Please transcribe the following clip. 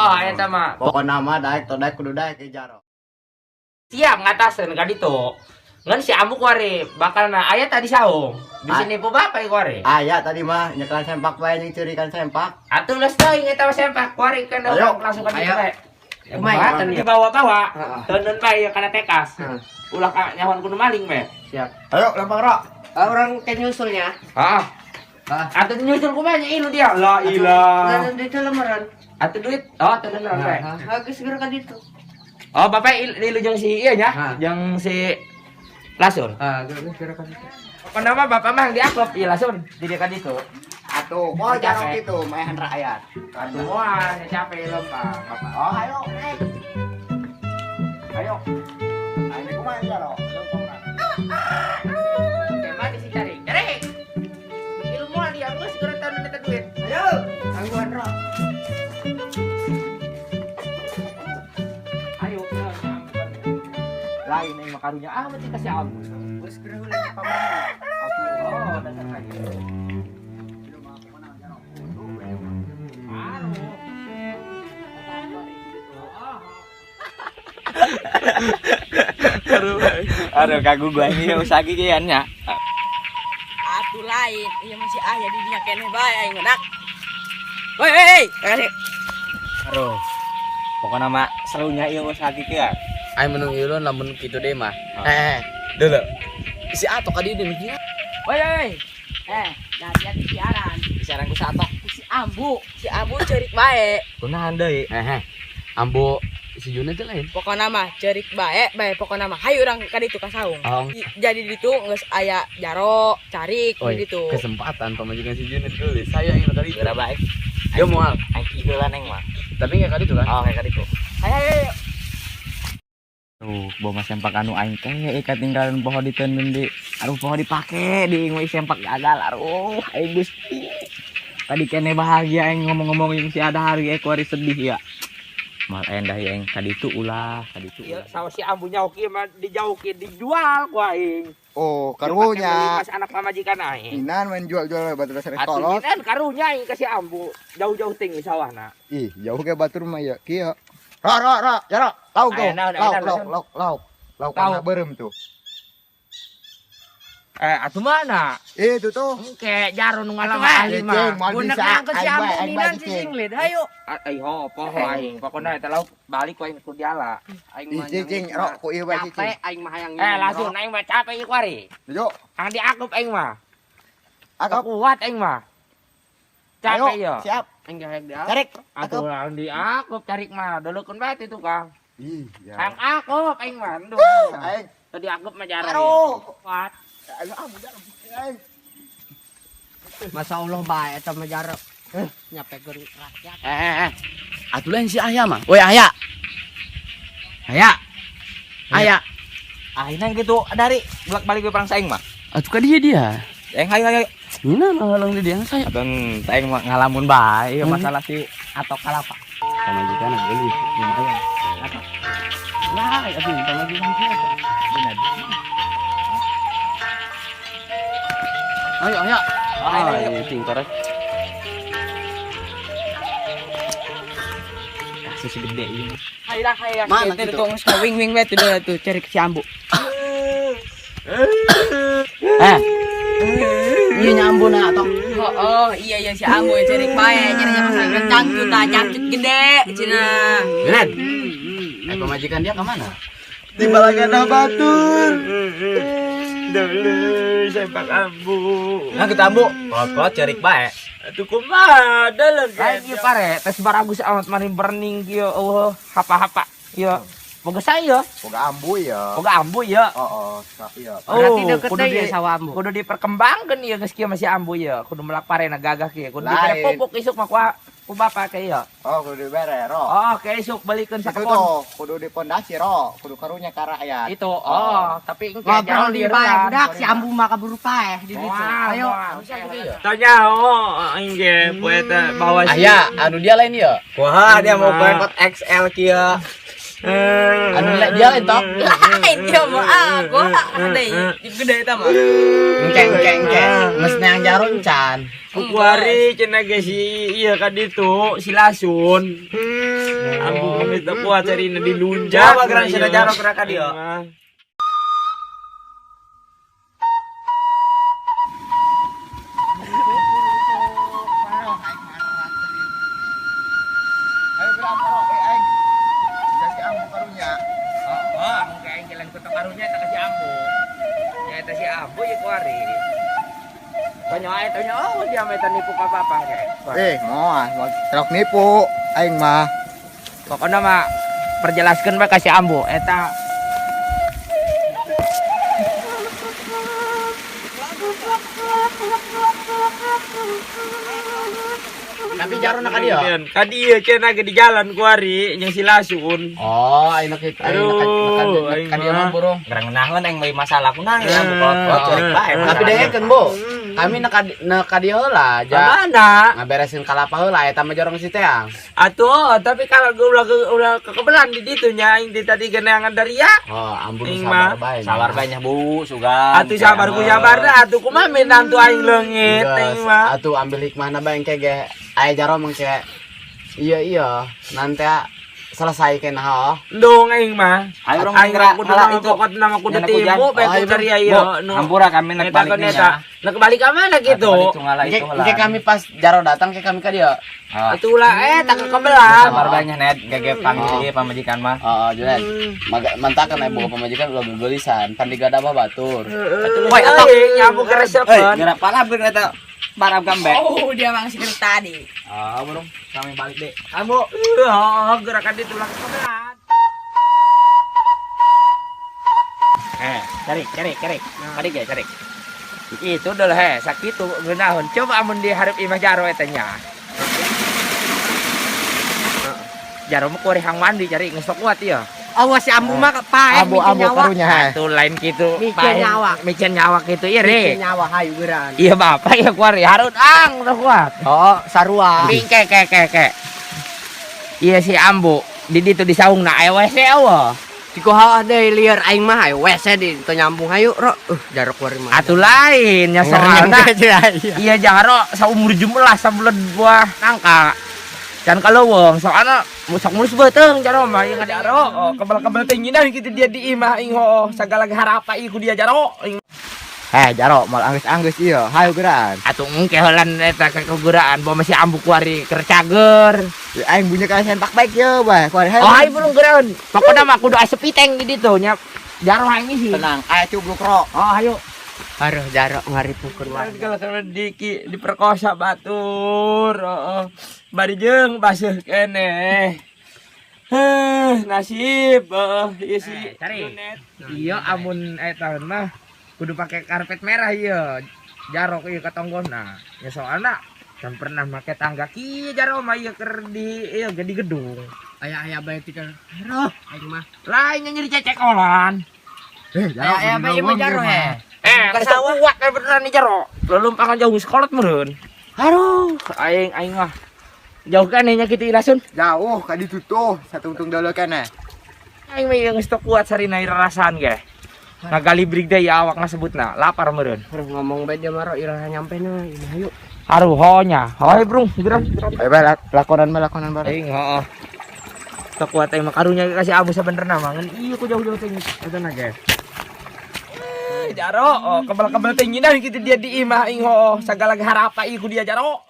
Oh, eta mah. Pokona mah daek to daek kudu daek ke jaro. Siap ngataseun ka ditu. Ngan si Ambu kuari bakal na aya tadi saung. Di sini po bapak kuari. Aya tadi mah nyekelan sempak bae jeung ceurikan sempak. Atuh geus teuing eta mah sempak kuari kan Ayo. Langsung ka ditu Ayo. bae. Kumaha? Kumaha dibawa-bawa. Teundeun bae kana tekas. Ulah ka nyahoan kudu maling bae. Siap. Ayo lempang ro. Ah, orang ke nyusulnya. Heeh. Ah. Atuh nyusul kumaha nya ilu dia. La ilah. Nah, di dalam meureun. Atuh duit. Oh, teundeun bae. Ah, geus segera ka ditu. Oh, bapak ilu jeung si ieu nya, Ah. jeung si Lasun. Ah, geus segera ka ditu. Pokokna mah bapak mah yang diaklop ieu Lasun di dia ka ditu. Atuh, moal jaro kitu maehan rakyat. Atuh moal capek lempang bapak. Oh, ayo naik. Ayo. Ayo kumaha jaro? Lempang. Oke, mati si cari. Cari. Ilu moal dia geus segera tahun eta duit. Ayo, gangguan ro. Ayo. Lain aing mah karunya amat sih kasih abu. Geus segera heula pamari. Oh, dasar lagi. Aduh, kagu gua ini usah kian nya. Atuh lain, iya masih aya di dinya keneh bae aing mah dak. Woi, woi, woi, kasih. Aduh. Pokoknya mah serunya ieu usaha kieu. Aing menung ieu lamun kitu deui mah. Eh, deuleu. Si Atok ka dieu deui mikirna. Woi, woi. Eh, nah dia siaran. Siaran ku si Atok. Si Ambu cerik bae. Kunahan deui? Hehe. Ambo si Juna teh lain. Pokona mah cerik bae, bae pokona mah hayu urang ka ditu ka saung. Oh. Jadi ditu geus aya jaro, carik Oi, di ditu. Kesempatan pamajikan si Juna dulu. Saya ingin kali itu. Geura bae. Yo moal. Aing kieu heula neng mah. Tapi enggak kali itu kan? Oh, kayak kaditu. Hayu, hayu, hayu. Tuh, bawa sempak anu aing teh ikat tinggalan poho diteundeun di aduh poho dipake di ngui sempak gagal aduh aing Gusti. Tadi kene bahagia aing ngomong-ngomong yang si ada hari kuari sedih ya. Mal endah aing kaditu ulah, kaditu. Iya, sawo si ambunya oke mah dijauhkeun dijual ku aing. Oh, karunya. Pas anak pamajikan aing. Inan main jual-jual batur dasar Atuh kolot. nyinan karunya aing ka si ambu jauh-jauh tinggi sawahna. Ih, jauh ke batur mah ya kieu. Ro ro ro, jaro, lauk tuh. Aya naon, aya Lauk, naon, lauk, lauk. lauk, lauk. Lauk Lauk. kana beureum tuh. Eh, atuh mana? Itu tuh. Engke jaro nu ngalang Atuh, ahli mah. Cicing, moal Bunek bisa. nangkeun si Aing Ambu bae, aing bae ninan si cicing. Singlit. Hayu. Ai ho, poho aing. Pokona eta lauk balik ku aing ku diala. Aing Ih, mah cicing, ro, ku ieu bae cicing. Capek aing mah hayang Eh, langsung aing mah capek ieu kuari. Yuk, Ang diakup aing mah. akap. Kuat aing mah. Capek Ayo, yo. siap. Aing ge hayang dia. Tarik. Atuh ang diakup cari mah. Dulukeun bae itu Kang. Ih, ya. Ang akup aing mah. Aduh. Aing. Tadi akup mah jarang. Aduh. Kuat. Ayo, ah, budak, aing. Masa Allah bae eta mah jaro. Eh, nyapekeun rakyat. Eh. Atuh lain si Aya mah. Woi Aya. Aya. Aya. Akhirnya gitu dari bolak-balik ke perang saing mah. Atuh ka dia dia. Aing hayu hayu. Nina mah halang di dia saya. Abang aing mah ngalamun bae Hmm. masalah si atau kalapa. Pamajikan geuleuh lumayan. Nah, atuh pamajikan siapa? Benar. Ayo, ayo. Ayo, Ayo, ting korek. Kasus gede ini. Hayu lah, hayu lah. Mana Kita gitu? tuh geus wing-wing bae tuh dah tuh cari si Ambu. Eh. Iya nyambu na atau Oh, iya iya si Ambu ya cari bae, cari masalah cangcut ah, cangcut gede cenah. Bener. Eh pamajikan dia kemana? Di balagana batur. Dulu sempak ambu. Nah kita ambu. Kolot-kolot cerik bae. Atuh kumaha dalam lain ieu pare tes baragus amat mari burning kieu eueuh hapa-hapa ieu. Boga saya, Boga ambu ya. boga ambu ya. Oh, oh, iya. Berarti deket kudu deh ya di- sawah ambu. Kudu diperkembangkeun ieu geus kieu masih ambu ieu. Kudu melak parena gagah kieu. Kudu Lain. dibere pupuk isuk mah ku bapak ke ieu. Oh, kudu dibere, ro. Oh, ke isuk balikeun Itu sakebon. tuh, kudu di pondasi, ro. Kudu karunya ka rakyat. Itu, oh, tapi engke Ngobrol di bae heula. budak si Ambu mah kaburu paeh di ditu. Ayo. Ayo. Tanya oh, aing ge poe teh bawa si. Aya, anu dia lain ya. Wah, dia mau boykot XL kieu. Anu dia lain tok. Lain dia mah ah. Aku ada gede eta mah. Engke engke engke. Geus neang Jaro encan. Kuari cenah ge si iya ka ditu si Lasun. Ambu kami teu kuat carina dilunjak. Coba geran cenah Jaro gerak ka dieu. Ayo gerak ro, eh aing. Jas si ambu karunya. Oh, mungkin aing jalan ke karunya eta ka si Ambu. Ya eta si Ambu ya kuari. Tonyo ae tonyo oh dia mah eta nipu ka papa ge. Eh, moal, moal truk nipu aing mah. Pokoknya mah perjelaskeun bae ka si Ambu eta. Tapi Jaro na ka dieu. Ka dieu cenah ge di jalan kuari jeung si Lasun. Oh, ayeuna ka Aduh, ayeuna ka dieu mah burung. Gerang ngeunahkeun aing mah masalah kunaon ya ambu kolot-kolot cuek bae. Tapi dengekeun, Bu. Kami na ka dieu heula ja. Mana? Ngaberesin kalapa heula eta mah jorong si Teang. Atuh, tapi kalau gue ulah kekebelan di ditu nya aing di tadi geneangan dari ya. Oh, ampun Aing sabar mah. bae. Sabar bae nya Bu, sugan. Atuh sabar ku sabar dah atuh kumaha menantu aing leungit aing mah. Atuh ambil hikmahna bae engke ge aya jaro mengke. Iya iya, nanti selesai kena ho. Ndong aing mah. Ayo urang Aing gerak kudu ngalah nama itu. pokok nama kudu Nyana kujan. timu bae Oh, ku ayo, dari Bu, ieu nu. hampura kami nek Eta balik kan nih eta. ya. Nek balik ka mana gitu? Balik ngalah Engke itu engke lah. kami pas jaro datang ke kami ka dieu. Ah. Atuh ulah tak kekebelan. Sabar bae nya net gege panggil ieu pamajikan mah. Oh, Julen. Mantakan aya boga pamajikan ulah gegelisan, pan digadabah batur. Woi, aing nyamuk keresepeun. Gerak pala bener eta barab gambe. Oh, dia mang si tadi. Ah, burung kami balik deh. Ambu, oh, gerakan di tulang kebelan. Cari, cari, cari. Cari ge, cari. Itu dulu he, sakitu ngeunahun. Coba amun dihareup imah Jaro eta nya. Jaro mah kuari hang mandi cari geus kuat ieu. Awas si ambu mah paeh Ambu micen ambu nyawa. karunya he. Atuh lain kitu. Micen paeh. nyawa. Micen nyawa kitu ieu Micen re. nyawa hayu geran. Iya bapak ya kuari harun ang udah kuat. Oh, sarua. Tapi ke ke ke ke. Iya si Ambu di ditu di saung na aya WC eueuh. Dikuha deui lieur aing mah hayu WC di teu nyambung hayu ro. Jarok kuari mah. Atuh lain nya soalna. Iya jaro saumur jumlah sabulan buah nangka. Can kaleuweung soalna sok mulus beuteung jaro mah ieu jaro oh, kebel-kebel teh nginah kitu dia di imah aing hooh sagala harapa ieu ku dia jaro. Aing Heh, Jaro moal anggeus-anggeus ieu. Hayu geran. Atuh engke heulan eta keguraan bawa masih ambu kuari keur cager. Ya, aing bunyi ka sempak baik ieu bae. Kuari hayu. Oh hayu burung geuraeun. Pokona mah kudu asup piteng di ditu nya. Jaro aing isi. Tenang, ayo cubluk ro. Oh hayu. Aduh jarok ngaripukeun warga. Kalau sama Diki diperkosa batur, oh, bari jeung baseuh keneh. Heh, nasib, oh, ieu si Cari. Iya amun eta mah kudu pake karpet merah ieu. Jarok ieu ka tonggona. Ya soalna can pernah make tangga kieu jaro mah ieu keur di ieu di gedung. Aya-aya bae tikar. Aduh, aing mah. Lain nyeri cecekolan. Eh, Jaro. Aya bae mah jaro he. Ke sawah kuat kayak beneran nih jaro. Lelumpangan jauh sekolot meureun. Aduh, aing aing mah. Jauh kan nya kitu ilasun. Jauh ka ditu tuh, satungtung dulu keneh. Aing mah ieu geus teu kuat sarina rarasaan ge. Ngagali brig deui awak ngasebutna, lapar meureun. Aduh ngomong bae dia mah ro iraha nyampe na. Ini hayu. Aduh honya. Hoy brung, geura. Ayo bae lakonan bae lakonan bae. Aing hooh. Teu kuat aing mah karunya kasih abu sabenerna mah. Ngan ieu ku jauh-jauh teh eta na ge. Jaro, oh, kebel-kebel teh nginah kitu dia di imah aing hooh sagala harapa ieu ku dia jaro.